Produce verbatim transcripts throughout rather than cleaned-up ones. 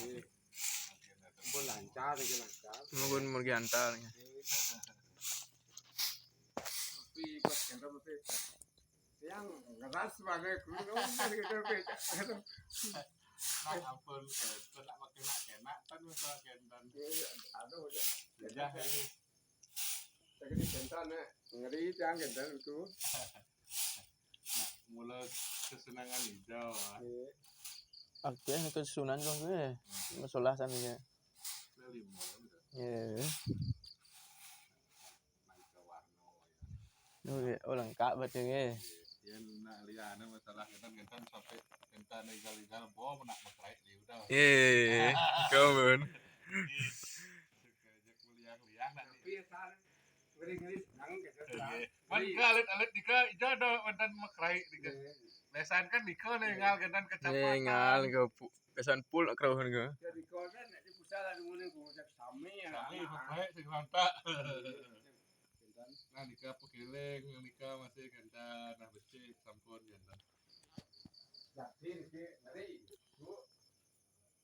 Ampun lancar iki, lancar. Mungkin mergi antar ya. Tapi pas kena mesti yang ngeras sebagai guru gitu. Nah, ampun, kena makin kena kan masalah kendan. Aduh, ya. Ya, ini. Saya ini kendan, ya. Ngeri yang kendan itu. Nah, mula kesenangan hijau, ah. Iya. Oke, kesunan kok gue. Masalah sana ya. Lima, gitu. Iya. Naik ke warna, ya. Oke, oh, lengkap berarti ya. Iya, nak lihat, ada masalah kita, kita sampai kita legal-legal, bom, nak berkait dia udah. Iya, kawan. Iya. Suka aja kuliah-kuliah, nak. Tapi ya, salah. Ngeri-ngeri senang gitu. Iya. Kan ke alit-alit dika ijo do mantan makrai dika. Iya. Lesan kan dika nengal gendan kecamatan. Nengal ke pu-, kesan pul akrauhan ke. Jadi kau kan di pusat lah ngene ku ngucap sami ya. Sami makrai sing mantap. Iya. Nah, dika pekiling, dika masih gendan, nah becik sampun gendan. Yakin ke ngeri. Bu.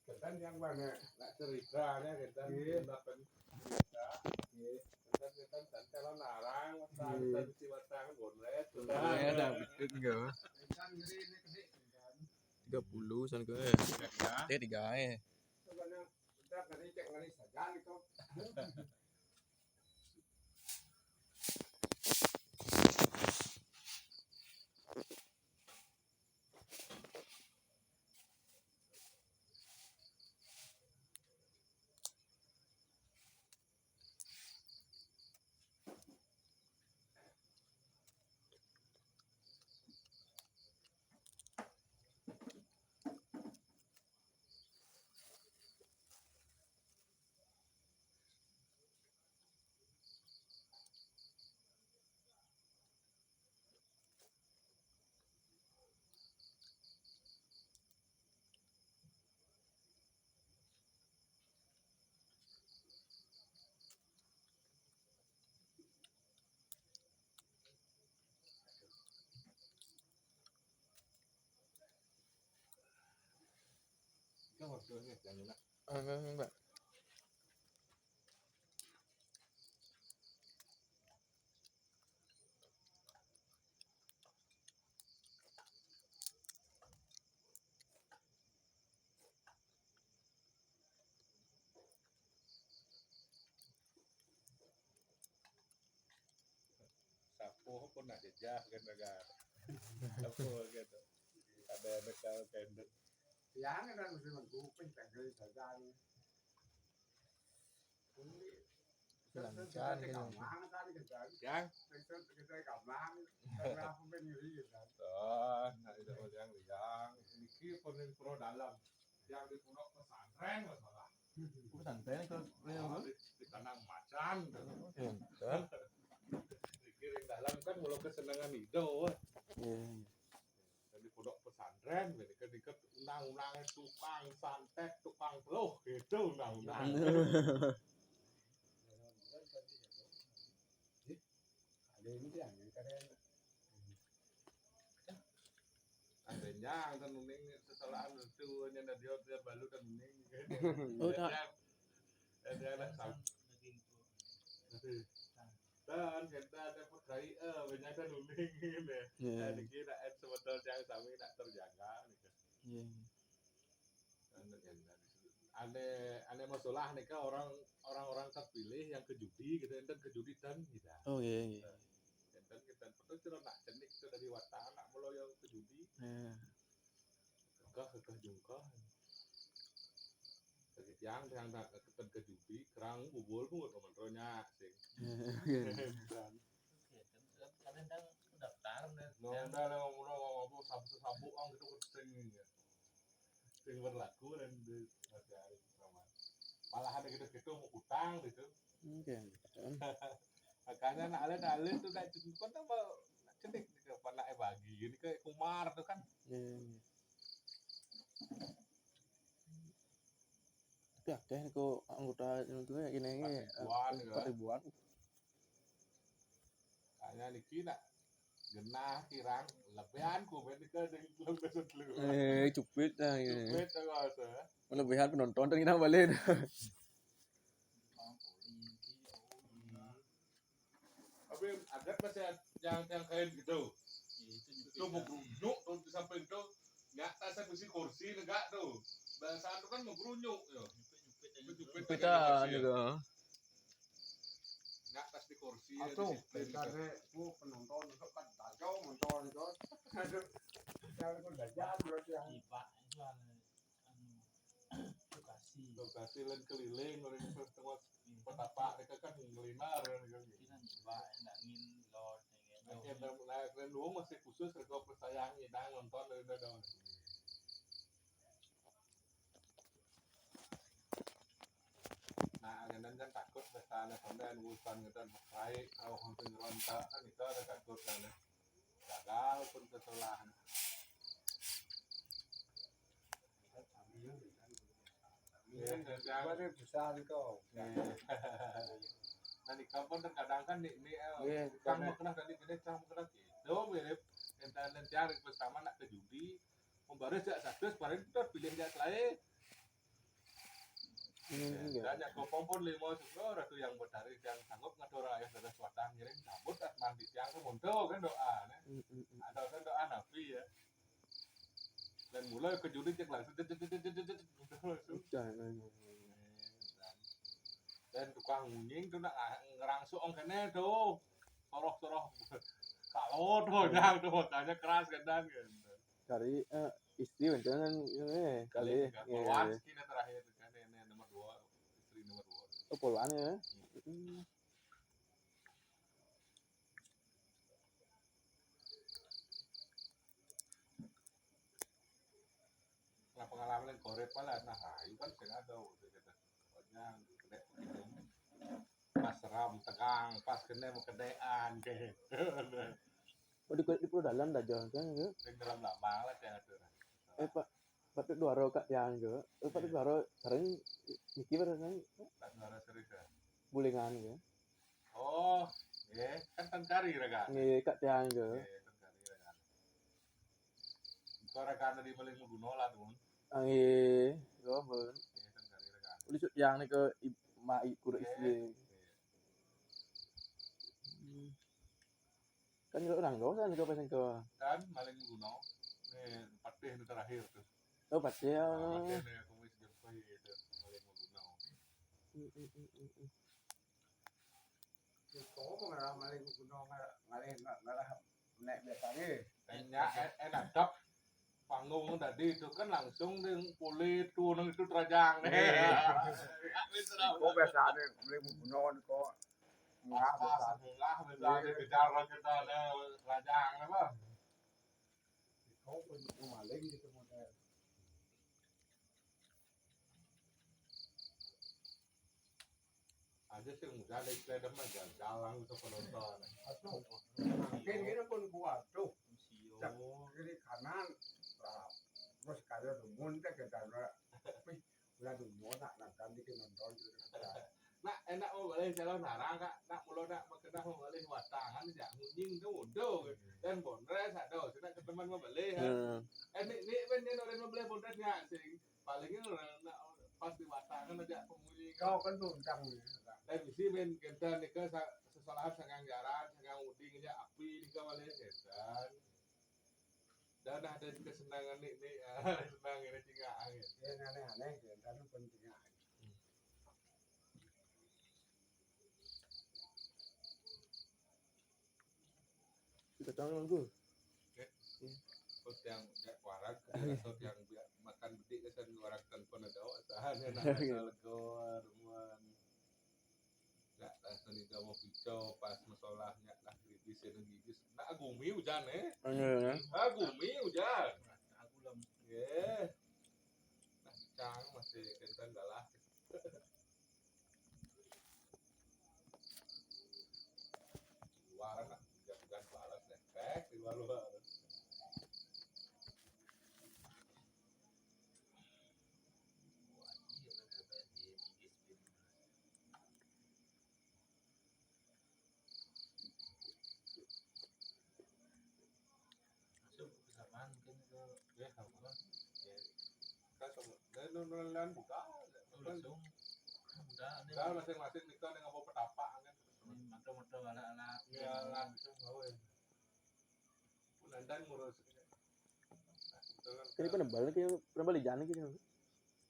Ketan yang mana? Nak ceritanya ketan. Iya. Ketan cerita. Iya. Ketan, ketan, ketan, ketan narang, ketan, iya, ketan besi batang, bonlet, ketan. Iya, dah, betul enggak? Ketan ngeri ini gede, ketan. Tiga puluh san ke. Tiga. Eh, tiga, eh. Sebenarnya, bentar, tadi cek ngeri saja gitu. Enggak, enggak. Sapuh pun nak jejah kan, negara. Sapuh gitu. Ada, ada kau kenduk. Yang ada mesti mengkuping tanggal saja ni. Lancar gitu. Yang? Oh, nah, itu yang, yang. Ini ki pun pro dalam. Yang di pondok pesantren masalah. Pesantren ke, oh, di, di kandang macan. Pinter. Dikirim dalam kan, mula kesenangan itu. Iya. Dan di pondok pesantren, ini kan diket undang-undangnya tukang santet, tukang peluh, gitu undang-undang. Ada ini yang keren. Ada yang kan nuning kesalahan itu, hanya ada dia, dia balu dan nuning. Oh, tak. Ada, ada, ada. Dan kita ada pegawai, eh, banyak kan nuning ini. Iya. Nah, dikira, eh, sebetulnya kami nak terjaga, gitu. Iya. Anu, kan, ane, ane masalah nih kan orang, orang-orang terpilih yang ke judi gitu, enten ke judi dan gitu. Oh, iya, iya. Enten kita betul kira nak cenik itu dari watang, nak mula yang ke judi. Iya. Kekeh, kekeh jungkeh. Sakit yang, yang nak ke, ke judi, kerang bubul pun nggak teman ronya sih. Iya, iya. Dan kadang daftar, no, udah lah, ngomong, ngomong, sabu-sabu, ang gitu, penting ya. Sing berlaku dan di masih hari sama. Malah ada gitu-gitu mau utang gitu. Oke. Makanya nak alit-alit tuh nak cenik, kok tambah nak cenik gitu, apa nak bagi gini kayak kumar tuh kan. Iya, iya. Tapi akeh niku anggota itu ya, ini, ini, empat ribuan, eh, empat ribuan. Kayaknya niki nak genah kirang Lebihan komen ke deng belum kesel lu. Eh, cupit dah ya. Cupit dah bahasa. Lebihan penonton tadi nang balik. Tapi agak masih yang yang kain gitu. Itu mau gerunyuk tuh di samping tuh. Nggak tasnya besi kursi negak tuh. Bahasa itu kan mau gerunyuk ya. Jepit-jepit aja. Jepit aja. Nggak tas di kursi ya, disiplin. Aduh, penonton itu kan tajam, menonton itu. Aduh, yang udah jahat berarti ya. Tiba itu anu, lokasi. Lokasi lain keliling, orang itu semua petapa mereka kan ngelinar kan gitu. Kita nyiba, endangin, lord, yang gitu. Oke, dan mulai keren dulu masih khusus rego percayaan ngidang nonton dari udah dong. Nah, ngendan kan takut besarnya sampai urusan ngendan baik, kalau hampir ngerontak kan itu ada takut kan. Gagal pun kesalahan. Iya, iya. Gua nih besar kok. Iya. Nah, di kampung terkadang kan nih, nih, eh, iya, cang karena mau kenal tadi gini, cang mau kenal gitu, mirip. Enten-enten tiang pertama nak ke judi, membaris jak satu, separin terpilih jak lain. Hmm, iya. Dan yang kopong pun lima suka, ratu yang bertari yang sanggup ngatur ayah dari suatan ngiring cabut at mandi tiang ke muntul kan doa, nih. Hmm, hmm, hmm. Ada kan doa nabi ya. Dan mulai ke judi cek langsung, cek, cek, cek, cek, cek, cek, gitu langsung. Udah, iya, iya, iya. Dan tukang ngunying tuh nak ngerangsuk kene tuh. Soroh-soroh. Kalau tuh, iya, jangan tuh, makanya keras kan, dan gitu. Cari, eh, istri bencana, eh, kali, iya, polwan, iya. Kita terakhir kan, ini nomor dua, istri nomor dua. Oh, polwan ya. Hmm. Hmm. Nah, pengalaman yang korek pala, nah, ayu kan sing ada, udah kita. Pokoknya, gede begitu. Pas ram tegang, pas kena mau kedean, kayak gitu. Oh, di, di Pulau Dalam dah, Jon, kan, ya? Yang dalam lama lah, yang ada. Eh, Pak, patut dua ro kak tiang ke. Eh, patut dua ro sering, niki bareng kan? Tak dua ro sering ke. Bulingan ke. Oh, eh, kan tengkari raga. Nggih, kak tiang ke. Eh, tengkari raga. Kok raga di Maling Maguno lah, tuh. Ah, nggih, lho, pun. Eh, tengkari raga. Uli suk tiang ni ke ib-, mak iku, eh, istri. Eh. Hmm. Kan nyeluk nang dosa nih, pas engko. Kan Maling Maguno. Nih, patih nih terakhir tuh. Oh, patih, ya. Nah, patih nih, aku mesti jumpai itu Maling Maguno. Hmm, hmm, hmm, hmm, hmm. Itu apa ngalah Maling Maguno, ngalah, ngalah, ngalah naik biasanya. Kayaknya en-, enak, Dap. Panggung tadi itu kan langsung ning kulit tuh, nang itu terajang deh. Iya. Kok biasanya Maling Maguno kok. Enggak, apa, biasa. Sebelah, biasa. Iya. Dikejar kita ada terajang apa? Kok maling gitu model. Aja sih, enggak ada istilah mah, jalan-jalan itu penonton. Aduh, mungkin ini pun kuat tuh. Sio. Cak kiri kanan, lah, terus kaya dumun teh ke dalam. Wih, udah dumun, nak, nak ganti ke nonton gitu. Nah, enak mau balik jalan narang, Kak. Nak mulo nak berkedah mau balik watangan, jak munying tuh, udah. Dan bondres, aduh, kita ke teman mau balik, ya. Hmm. Eh, ni, ni, ben, ni, orang mau balik bondres nggak sih? Palingnya orang nak pas di watangan aja pemunyi. Kau kan tuh uncang nih. Tapi si ben kita nika sa-, sesalahan sangang jaran, sangang uding aja api nika balik kita. Dan ada kesenangan nih, nih, ah, senang ini tinggal angin. Ya, aneh-aneh, ya, kan pentingnya. Kita tahu nunggu. Eh, terus yang nggak warak, atau yang biar makan bedik, kesan warak telepon ada, oh, tahan ya, nah, asal lego, rumen. Nggak, langsung di mau pico, pas masalahnya, nah, gigis, ini gigis. Nah, gumi hujan, eh. Iya, ya. Ah, gumi hujan. Aku lem. Ye. Nah, cang masih kenten galah. Luar, nah, hujan-hujan balas, nempel di luar-luar. Ya, sama. Ya. Kan sama. Dan nurunan Buddha. Langsung. Buddha, ini Buddha masing-masing nika ning ngaba petapak kan. Ini mata-mata anak-anak. Ya, langsung gawe. Nandan ngurus. Nah, kebetulan. Kene pernah balik ya, pernah balik jane gitu.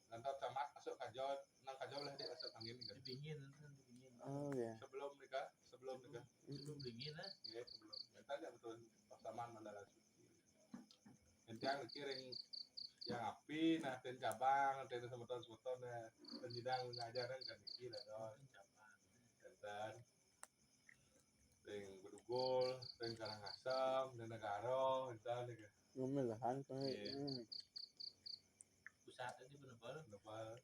Nandan camat masuk kajo, nang kajo lah dia masuk angin kan. Dingin, nanti dingin. Oh ya. Sebelum nika, sebelum nika. Sebelum dingin, eh. Iya, sebelum. Nandan ya betul persamaan mandala suci. Entiang dikiring yang api, nah, ten cabang, ten semeton-semeton, nah, ten nyidang ngajaran kan iki lah, don. Ten cabang. Ten Ring Bedugul, ring Karangasem, ring Negara, enten nih. Ngomel lah kan, iya. Hmm. Pusat aja bener. Bener.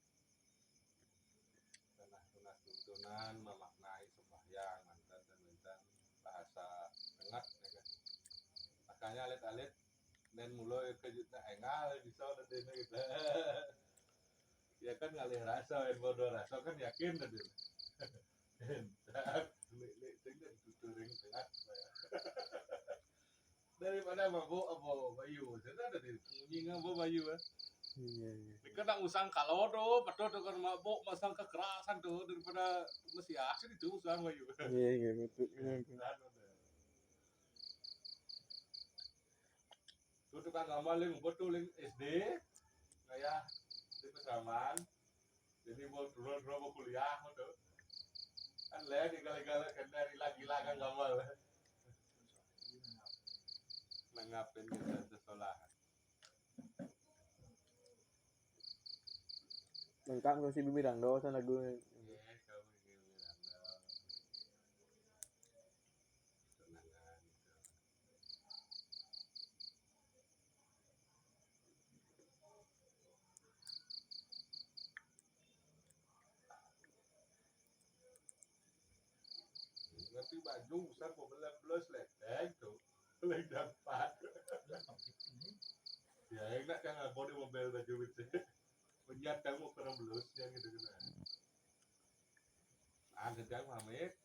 Tanah tunas tuntunan memaknai sembahyang, mantan dan mantan bahasa tengah, ya kan. Makanya alit-alit, dan mulai kejutnya engal di sana deh gitu. Ya kan ngalih rasa, yang bodoh rasa kan yakin tadi. Entar, nek, nek, sing kan tuturing tengah. Daripada mabuk apa bayu, saya ada di munyi ngapa bayu, eh. Iya, iya. Nika nak usang kalau tu, betul tu kan mabuk, masang kekerasan tu, daripada mesti asin itu usang bayu. Iya, iya, betul. Iya, betul. Kan ada. Tu tukang gambar ling betul ling S D, kayak di peseraman. Jadi mau turun, turun mau kuliah tu. Kan leh di gala-gala kena di lagi lah kan gambar. Nangapin kita sekolah. Lengkap ke si Bibi Dangdo sana gue. Iya, kami Bibi Dangdo. Tunangan itu. Ngerti baju besar, mau belah belas leteng tu. Paling dapat. Ya, enak kan, aku di mobil baju itu. Penyat kamu pernah belusnya gitu kan. Ah, sedang, Mamit.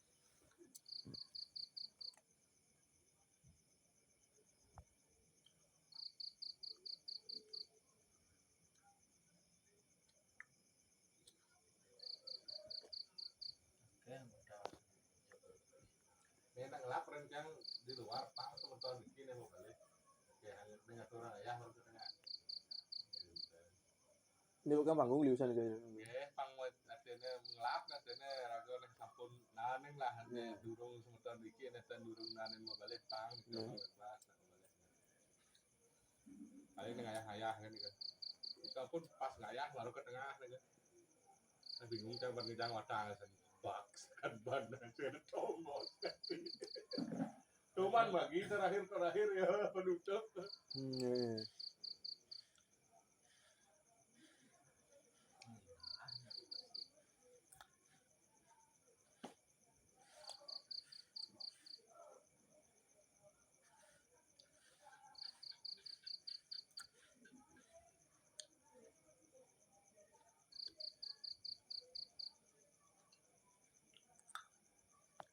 Oke, udah. Ini nak ngelap rencang di luar, pang semeton bikin yang mau balik. Oke, hanya dengan orang ayah baru ke tengah. Ini bukan panggung liusan gitu. Nggih, pang wet artine ngelap, artine raga neh sampun naning lah, artine durung semeton iki, neh ten durung naning mau balik pang, gitu, balik. Paling ngayah-ngayah kan, gitu. Kita pun pas ngayah baru ke tengah, gitu. Saya bingung, saya berngejang watang, saya bak, kan ban, saya ada tombol, cuman bagi terakhir-terakhir ya, penutup. Hmm, iya, iya.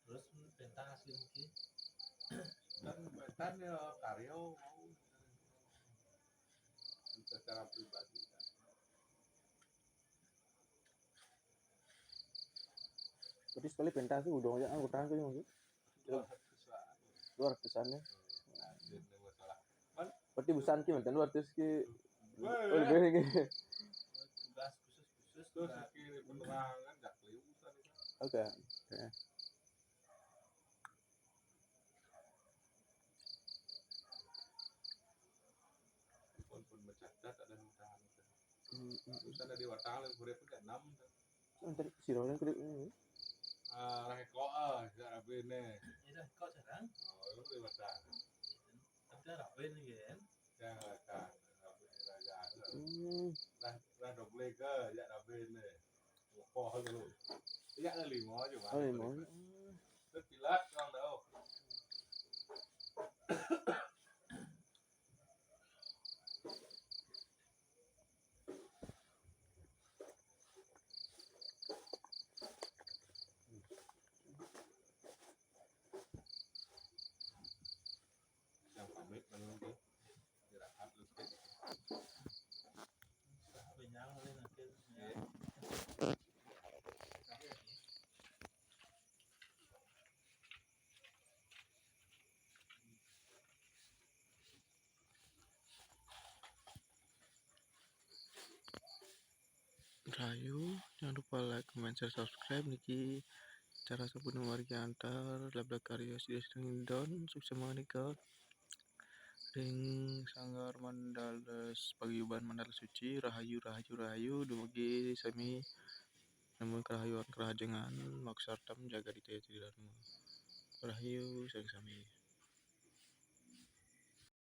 Terus pentas iki. Kan pentas ya karya mau secara pribadi kan. Berarti sekali pentas tu udah aja angkutan tu yang dua ratus lah. Dua ratus-an ya. Nah, jadi masalah. Berarti busan ki mantan dua ratus ki. Oh, lebih lagi. Tugas khusus-khusus tugas. Terus ki penerangan dak liu busan itu. Oke. Oke. Pun, pun mencatat ada yang tahan. Hmm, hmm. Terus ada di watang lagi, pun enam. Antar sira yang kena ini. Ah, rah kok, ah, ya rabe ne. Ya dah, kok sekarang? Oh, itu di watang. Tapi rabe ne kan. Ya, watang. Rabe raja. Hmm. Rah, rah doble ke, ya rabe ne. Oh, lu. Ya, ada lima aja, Bang. Oh, lima. Terus pilat, Bang, dah. Yang pamit menunggu. Istirahat lu sedikit. Rahayu, jangan lupa like, comment, share, subscribe. Niki acara sampun margi antar, Labda Karya Studio Sindon, sukses mangga nika ring Sanggar Mandala Paguyuban Mandala Suci. Rahayu, rahayu, rahayu, dumugi sami nemuin karahayuan karahajengan, maksartam jaga ditaya tridharma. Rahayu, sareng sami.